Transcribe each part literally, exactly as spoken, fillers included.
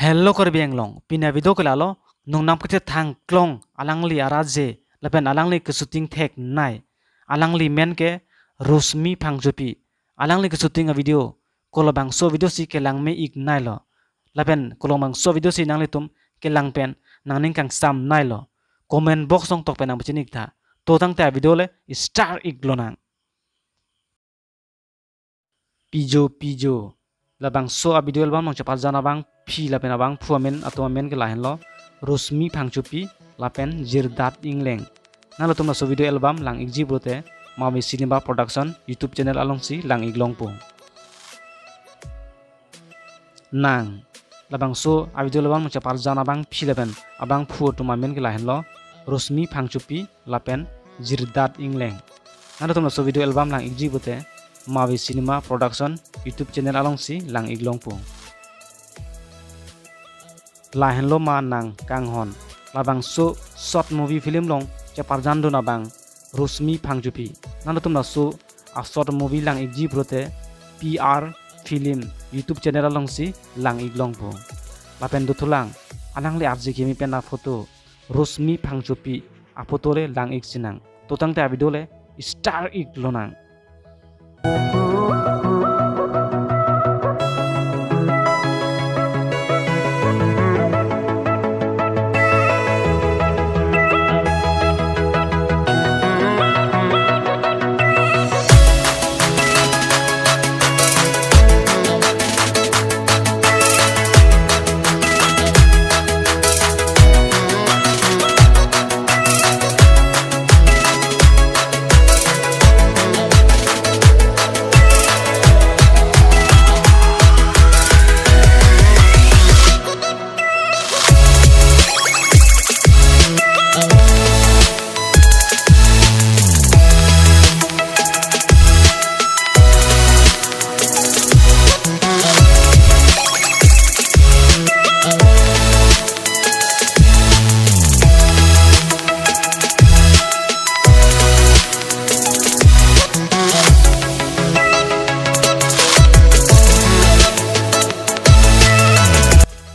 Hello Karbi Anglong, pini avideo ke lalo, nongnam kachethang klong alangli arat je, lapen alangli keshooting theknei, alangli men ke Rosmi Phangchopi, alangli keshooting avideo, kolobangso video si kelang me-iknei lo, lapen kolobangso video si nanglitum kelang pen nangning kangsamnei lo, comment box along tok pen nangpachini-iktha, to tangte avideo le start-ik lonang. Pijo pijo. Labangso avideo album nangcheparjan abangpi lapen abangphu amen atum amen ke lahenlo, Rosmi Phangchopi lapen Jirdat Ingleng. Nanglitum laso video album lang-ikji pulote Mavi Cinema Production YouTube channel alongsi lang-ik longpo. Nang. Labangso avideo album nangcheparjan abangpi lapen abangphu atum amen ke lahenlo, Rosmi Phangchopi lapen Jirdat Ingleng. Nanglitum laso video album lang-ikji pulote Mavi Cinema Production YouTube channel alongsi lang-ik longpo. Lahenlo ma nang kanghon. Labangso short movie film along cheparjandun abang Rosmi Phangchopi. Nanglitum laso a-short movie lang-ikji pulote P R Film YouTube channel alongsi lang-ik longpo. Lapen dothulang, alangli arje kimi pen aphoto, Rosmi Phangchopi aphoto le lang-ik sinang. To tangte avideo le start-ik lonang.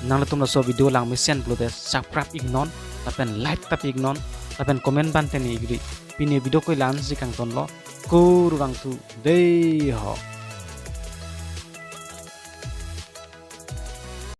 Nanglitum laso video langmesen pulote subscribe-iknon, lapen like tap-iknon, lapen comment ban tene-ikri. Pini video ke la-ansi kangtonlo, kurvangthu dei ho.